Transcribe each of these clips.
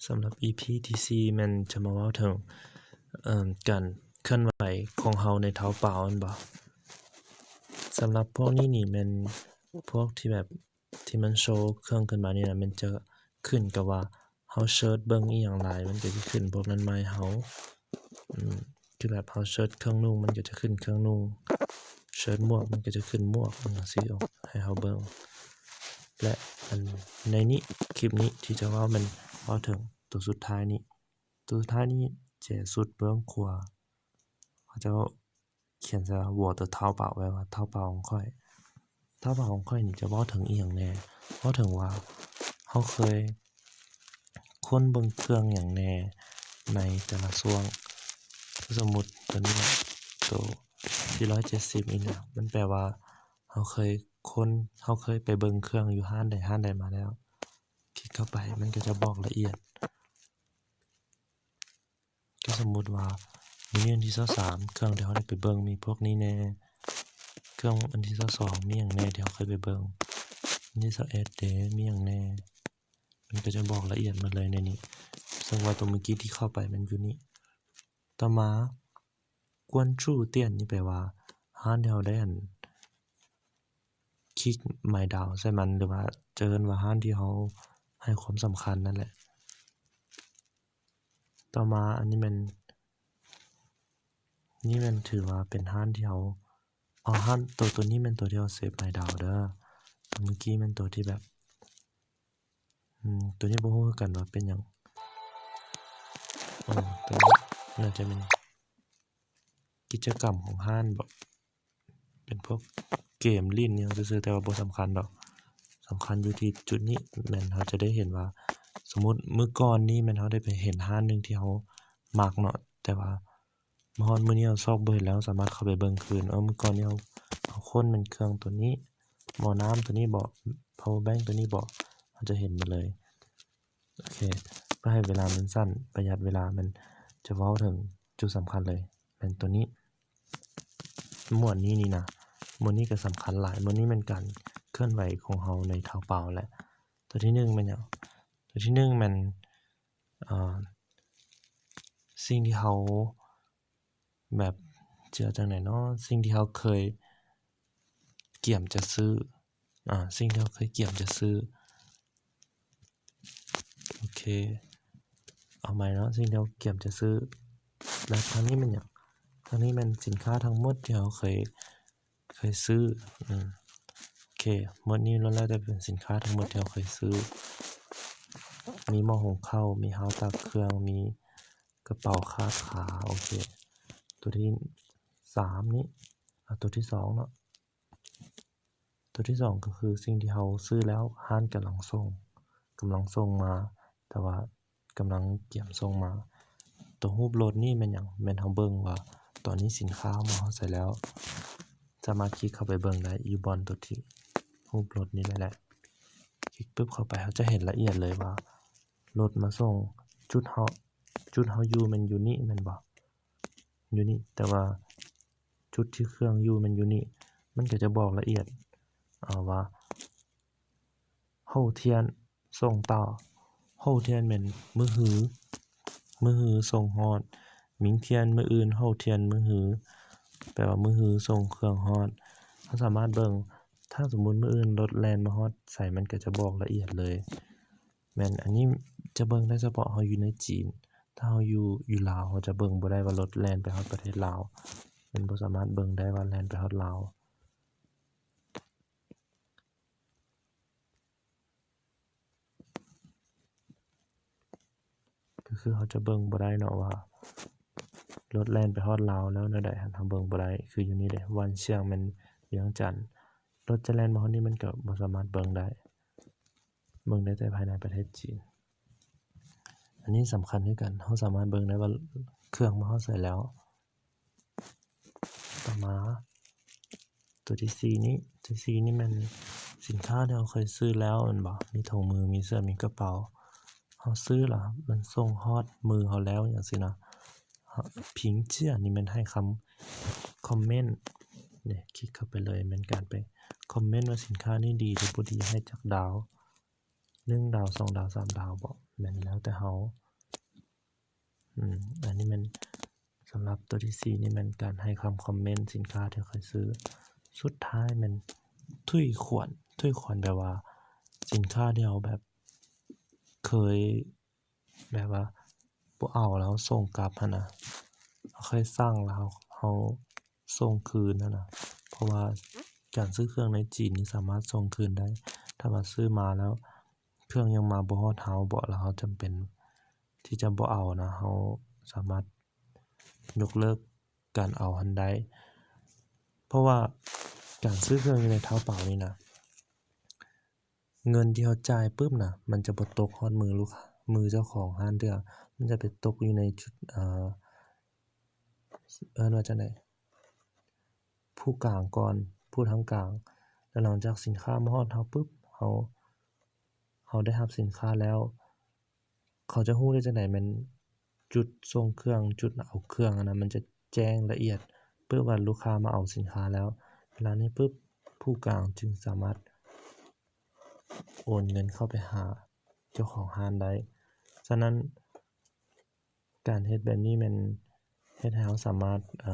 ສຳລັບອີພີທີສີ່ແມ່ນຈະມາເວົ້າເຖິງ ເອີ່ມ ການເຄື່ອນໄຫວຂອງເຮົາໃນເທົາປາວແມ່ນບໍ່? ສຳລັບພວກນີ້ນີ້ແມ່ນພວກທີ່ແບບ ທີ່ມັນໂຊເຄື່ອງຂຶ້ນມານີ້ນະ ແມ່ນຈະຂຶ້ນກັບວ່າເຮົາເສີດເບິ່ງອີ່ຫຍັງຫຼາຍ ມັນກໍຈະຂຶ້ນພວກນັ້ນມາໃຫ້ເຮົາ. ອືມ ຄືແບບເຮົາເສີດເຄື່ອງນຸ່ງ ມັນກໍຈະຂຶ້ນເຄື່ອງນຸ່ງ, ເສີດໝວກ ມັນກໍຈະຂຶ້ນໝວກ ຈັ່ງຊີ້ອອກໃຫ້ເຮົາເບິ່ງ. ແລະ ອັນໃນນີ້ ຄລິບນີ້ທີ່ຈະເວົ້າແມ່ນເວົ້າເຖິງໂຕສຸດທ້າຍນີ້. ໂຕສຸດທ້າຍນີ້ ເຈສຸດເບື້ອງຂວາ ເຂົາເຈົ້າ ຂຽນໃສ່ວ່າ 我的淘宝 ແປວ່າເທົາປາວຂອງຂ້ອຍ. ເທົາປາວຂອງຂ້ອຍນີ້ຈະເວົ້າເຖິງອີ່ຫຍັງແດ່? ເວົ້າເຖິງວ່າເຮົາເຄີຍຄົ້ນເບິ່ງເຄື່ອງຫຍັງແດ່ໃນແຕ່ລະຊ່ວງ. ສົມມຸດຕົວນີ້ ໂຕທີ່ຮ້ອຍເຈັດສິບນີ້ນະ ມັນແປວ່າເຮົາເຄີຍຄົ້ນ ເຮົາເຄີຍໄປເບິ່ງເຄື່ອງຢູ່ຮ້ານໃດຮ້ານໃດມາແລ້ວ. ຄລິກເຂົ້າໄປ ມັນກໍຈະບອກລະອຽດ. ກໍສົມມຸດວ່າ ມື້ວັນທີຊາວສາມ ເຄື່ອງທີ່ເຮົາໄດ້ໄປເບິ່ງມີພວກນີ້ແດ່, ເຄື່ອງວັນທີຊາວສອງ ມີຫຍັງແດ່ທີ່ເຮົາເຄີຍໄປເບິ່ງ, ວັນທີຊາວເອັດເດ ມີຫຍັງແດ່, ມັນກໍຈະບອກລະອຽດໝົດເລີຍໃນນີ້. ເຊິ່ງວ່າຕົວມື້ກີ້ທີ່ເຂົ້າໄປມັນຢູ່ນີ້. ຕໍ່ມາ 关注点 ນີ້ແປວ່າຮ້ານທີ່ເຮົາໄດ້ ອັນ ຄລິກໝາຍດາວໃສ່ມັນ ຫຼືວ່າຈະເອີ້ນວ່າຮ້ານທີ່ເຮົາໃຫ້ຄວາມສຳຄັນນັ້ນແຫຼະ. ຕໍ່ມາ ອັນນີ້ແມ່ນ ນີ້ແມ່ນຖືວ່າເປັນຮ້ານທີ່ເຮົາ ເອົາ ຮ້ານໂຕ ໂຕນີ້ແມ່ນໂຕທີ່ເຮົາເຊບໝາຍດາວເດີ. ເມື່ອກີ້ແມ່ນໂຕທີ່ແບບ ອືມ ໂຕນີ້ບໍ່ຮູ້ຄືກັນວ່າເປັນຫຍັງ. ໂອ້ ໂຕນີ້ໜ້າຈະແມ່ນກິດຈະກຳຂອງຮ້ານບໍ? ເປັນພວກເກມຫຼິ້ນຫຍັງຊື່ໆ ແຕ່ວ່າບໍ່ສຳຄັນດອກ. ສຳຄັນຢູ່ທີ່ຈຸດນີ້ ແມ່ນເຮົາຈະໄດ້ເຫັນວ່າ ສົມມຸດມື້ກ່ອນນີ້ແມ່ນເຮົາໄດ້ໄປເຫັນຮ້ານໜຶ່ງທີ່ເຮົາມັກເນາະ, ແຕ່ວ່າມາຮອດມື້ນີ້ເຮົາຊອກບໍ່ເຫັນແລ້ວ ເຮົາສາມາດເຂົ້າໄປເບິ່ງຄືນ. ເອີ ມື້ກ່ອນນີ້ເຮົາ ເຮົາຄົ້ນແມ່ນເຄື່ອງໂຕນີ້, ໝໍ້ນ້ຳໂຕນີ້ບໍ, ພາວເວີແບັງໂຕນີ້ບໍ, ເຮົາຈະເຫັນໝົດເລີຍ. ໂອເຄ ເພື່ອໃຫ້ເວລາມັນສັ້ນ ປະຢັດເວລາ ແມ່ນຈະເວົ້າເຖິງຈຸດສຳຄັນເລີຍ ແມ່ນໂຕນີ້. ໝວດນີ້ນີ້ນະ ໝວດນີ້ກໍສຳຄັນຫຼາຍ. ໝວດນີ້ແມ່ນການເຄື່ອນໄຫວຂອງເຮົາໃນເທົາປາວແຫຼະ. ຕົວທີໜຶ່ງແມ່ນຫຍັງ? ຕົວທີໜຶ່ງແມ່ນ ເອີ ສິ່ງທີ່ເຮົາ ແບບ ຈະວ່າຈັ່ງໃດເນາະ ສິ່ງທີ່ເຮົາເຄີຍກຽມຈະຊື້ ອາ ສິ່ງທີ່ເຮົາເຄີຍກຽມຈະຊື້. ໂອເຄ ເອົາໃໝ່ເນາະ ສິ່ງທີ່ເຮົາກຽມຈະຊື້. ແລ້ວທາງນີ້ແມ່ນຫຍັງ? ທາງນີ້ແມ່ນສິນຄ້າທັງໝົດທີ່ເຮົາເຄີຍ ເຄີຍຊື້. ອືມ ໂອເຄ ໝົດນີ້ລ້ວນແລ້ວແຕ່ເປັນສິນຄ້າທັງໝົດທີ່ເຮົາເຄີຍຊື້. ມີໝໍ້ຫຸງເຂົ້າ, ມີຮາວຕາກເຄື່ອງ, ມີ ກະເປົາຄາດຂາ. ໂອເຄ ຕົວທີສາມນີ້ ເອົາຕົວທີສອງເນາະ. ຕົວທີສອງກໍຄືສິ່ງທີ່ເຮົາຊື້ແລ້ວ ຮ້ານກຳລັງສົ່ງ, ກຳລັງສົ່ງມາ, ແຕ່ວ່າກຳລັງກຽມສົ່ງມາ. ຕົວຮູບລົດນີ້ແມ່ນຫຍັງ? ແມ່ນເຮົາເບິ່ງວ່າຕອນນີ້ສິນຄ້າເຮົາມາຮອດໃສແລ້ວ. ສາມາດຄລິກເຂົ້າໄປເບິ່ງໄດ້ຢູ່ບ່ອນຕົວທີ່ຮູບລົດນີ້ແຫຼະ. ຄລິກປຶບເຂົ້າໄປ ເຮົາຈະເຫັນລະອຽດເລີຍວ່າລົດມາສົ່ງ ຈຸດເຮົາ ຈຸດເຮົາຢູ່ແມ່ນຢູ່ນີ້ແມ່ນບໍ່? ຢູ່ນີ້ ແຕ່ວ່າຈຸດທີ່ເຄື່ອງຢູ່ແມ່ນຢູ່ນີ້. ມັນກໍຈະບອກລະອຽດ ເອົາວ່າ 后天送到 后天ແມ່ນມື້ຮື ມື້ຮືສົ່ງຮອດ. 明天 ມື້ອື່ນ 后天 ມື້ຮື ແປວ່າມື້ຮືສົ່ງເຄື່ອງຮອດ. ເຮົາສາມາດເບິ່ງ ຖ້າສົມມຸດມື້ອື່ນລົດແລ່ນມາຮອດໃສ ມັນກໍຈະບອກລະອຽດເລີຍ. ແມ່ນ ອັນນີ້ຈະເບິ່ງໄດ້ສະເພາະເຮົາຢູ່ໃນຈີນ. ຖ້າເຮົາຢູ່ ຢູ່ລາວ ເຮົາຈະເບິ່ງບໍ່ໄດ້ວ່າລົດແລ່ນໄປຮອດປະເທດລາວ. ແມ່ນບໍ່ສາມາດເບິ່ງໄດ້ວ່າແລ່ນໄປຮອດລາວ. ກໍຄືເຮົາຈະເບິ່ງບໍ່ໄດ້ເນາະວ່າລົດແລ່ນໄປຮອດລາວແລ້ວແນວໃດຫັ້ນ ເຮົາເບິ່ງບໍ່ໄດ້. ຄືຢູ່ນີ້ເດ້ ວຽງຊຽງແມ່ນວຽງຈັນ. ລົດຈະແລ່ນມາຮອດນີ້ ມັນກໍບໍ່ສາມາດເບິ່ງໄດ້. ເບິ່ງໄດ້ແຕ່ພາຍໃນປະເທດຈີນ. ອັນນີ້ສຳຄັນຄືກັນ ເຮົາສາມາດເບິ່ງໄດ້ວ່າເຄື່ອງມາຮອດໃສແລ້ວ. ຕໍ່ມາ ຕົວທີສີ່ນີ້ ຕົວທີສີ່ນີ້ແມ່ນສິນຄ້າທີ່ເຮົາເຄີຍຊື້ແລ້ວແມ່ນບໍ່? ມີຖົງມື ມີເສື້ອ ມີກະເປົາ. ເຮົາຊື້ລະ ມັນສົ່ງຮອດມືເຮົາແລ້ວ ຈັ່ງຊີ້ນະ. ເຮົາ 评价 ນີ້ແມ່ນໃຫ້ຄຳຄອມເມັນ. ນີ້ ຄລິກເຂົ້າໄປເລີຍ ແມ່ນການໄປຄອມເມັນວ່າສິນຄ້ານີ້ດີຫຼືບໍ່ດີ ໃຫ້ຈັກດາວ. ໜຶ່ງດາວ ສອງດາວ ສາມດາວບໍ ແມ່ນແລ້ວແຕ່ເຮົາ. ອືມ ອັນນີ້ແມ່ນ ສຳລັບຕົວທີສີ່ນີ້ແມ່ນການໃຫ້ຄຳຄອມເມັນສິນຄ້າທີ່ຂ້ອຍຊື້. ສຸດທ້າຍແມ່ນທຸຍຂວັນ, ທຸຍຂວັນແບບວ່າສິນຄ້າທີ່ເຮົາແບບເຄີຍ ແບບວ່າບໍ່ເອົາແລ້ວສົ່ງກັບຫັ້ນນະ, ເຮົາເຄີຍສັ່ງແລ້ວເຮົາ ເຮົາສົ່ງຄືນຫັ້ນນະ. ເພາະວ່າການຊື້ເຄື່ອງໃນຈີນນີ້ສາມາດສົ່ງຄືນໄດ້. ຖ້າວ່າຊື້ມາແລ້ວເຄື່ອງຍັງມາບໍ່ຮອດເຮົາບໍ ແລ້ວເຮົາຈຳເປັນທີ່ຈະບໍ່ເອົານະ, ເຮົາສາມາດຍົກເລີກການເອົາຫັ້ນໄດ້. ເພາະວ່າການຊື້ເຄື່ອງຢູ່ໃນເທົາເປົານີ້ນະ ເງິນທີ່ເຮົາຈ່າຍປຶບນະ ມັນຈະບໍ່ຕົກຮອດມືລູກ ມືເຈົ້າຂອງຮ້ານເທື່ອ, ມັນຈະໄປຕົກຢູ່ໃນຈຸດ ເອີ ເອີ້ນວ່າຈັ່ງໃດ ຜູ້ກາງກ່ອນ, ຜູ້ທາງກາງ. ແລ້ວຫຼັງຈາກສິນຄ້າມາຮອດເຮົາປຶບ ເຮົາ ເຮົາໄດ້ຮັບສິນຄ້າແລ້ວ ເຂົາຈະຮູ້ໄດ້ຈັ່ງໃດ ແມ່ນຈຸດສົ່ງເຄື່ອງ, ຈຸດເອົາເຄື່ອງຫັ້ນນະ ມັນຈະແຈ້ງລະອຽດ ປຶບວ່າລູກຄ້າມາເອົາສິນຄ້າແລ້ວ. ເວລານີ້ປຶບ ຜູ້ກາງຈຶ່ງສາມາດໂອນເງິນເຂົ້າໄປຫາເຈົ້າຂອງຮ້ານໄດ້. ສະນັ້ນ ການເຮັດແບບນີ້ແມ່ນເຮັດໃຫ້ເຮົາສາມາດ ເອີ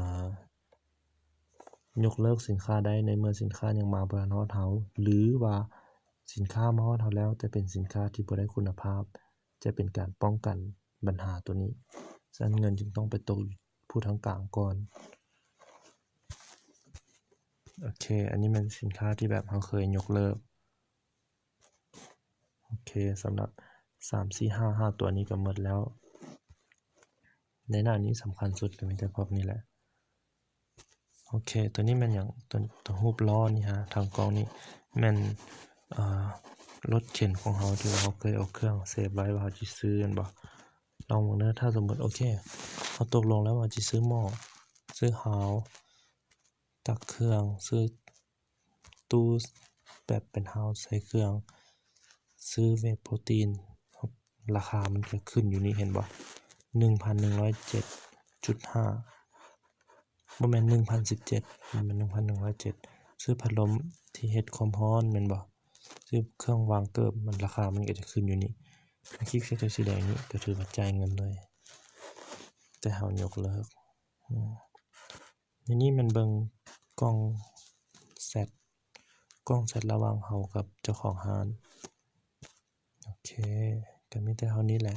ຍົກເລີກສິນຄ້າໄດ້ ໃນເມື່ອສິນຄ້າຍັງມາບໍ່ທັນຮອດເຮົາ ຫຼືວ່າສິນຄ້າມາຮອດເຮົາແລ້ວ ແຕ່ເປັນສິນຄ້າທີ່ບໍ່ໄດ້ຄຸນນະພາບ, ຈະເປັນການປ້ອງກັນບັນຫາຕົວນີ້. ສະນັ້ນເງິນຈຶ່ງຕ້ອງໄປຕົກຢູ່ຜູ້ທາງກາງກ່ອນ. ໂອເຄ, ອັນນີ້ແມ່ນສິນຄ້າທີ່ແບບເຮົາເຄີຍຍົກເລີກ. ໂອເຄ, ສຳລັບສາມ ສີ່ ຫ້າ ຫ້າຕົວນີ້ກໍໝົດແລ້ວ. ໃນໜ້ານີ້ສຳຄັນສຸດກໍມີແຕ່ພວກນີ້ແຫຼະ. ໂອເຄ, ຕົວນີ້ແມ່ນຫຍັງ? ຕົວ ຕົວຮູບລໍ້ນີ້ຮະ, ທາງກ້ອງນີ້ແມ່ນ ເອີ ລົດເຂັນຂອງເຮົາ ທີ່ວ່າເຮົາເຄີຍເອົາເຄື່ອງເຊຟໄວ້ວ່າເຮົາຊິຊື້ແມ່ນບໍ່? ລອງເບິ່ງເດີ, ຖ້າສົມມຸດ ໂອເຄ ເຮົາຕົກລົງແລ້ວວ່າຊິຊື້ໝໍ້, ຊື້ຮາວ ຕັກເຄື່ອງ, ຊື້ ຕູ້ແບບເປັນເຮົາໃສ່ເຄື່ອງ, ຊື້ເວໂປຣຕີນ, ລາຄາມັນຈະຂຶ້ນຢູ່ນີ້ ເຫັນບໍ່? ໜຶ່ງພັນໜຶ່ງຮ້ອຍເຈັດຈຸດຫ້າ ບໍ່ແມ່ນ ໜຶ່ງພັນສິບເຈັດ, ບໍ່ແມ່ນ ໜຶ່ງພັນໜຶ່ງຮ້ອຍເຈັດ. ຊື້ພັດລົມທີ່ເຮັດຄວາມຮ້ອນແມ່ນບໍ່? ຊື້ເຄື່ອງວາງເກີບ, ມັນ ລາຄາມັນກໍຈະຂຶ້ນຢູ່ນີ້. ຄລິກໃສ່ຕົວສີແດງນີ້ ກໍຖືວ່າຈ່າຍເງິນເລີຍ, ແຕ່ເຮົາຍົກເລີກ. ອືມ ໃນນີ້ແມ່ນເບິ່ງກ່ອງແຊັດ, ກ່ອງແຊັດລະຫວ່າງເຮົາກັບເຈົ້າຂອງຮ້ານ. ໂອເຄ, ກໍມີແຕ່ເທົ່ານີ້ແຫຼະ.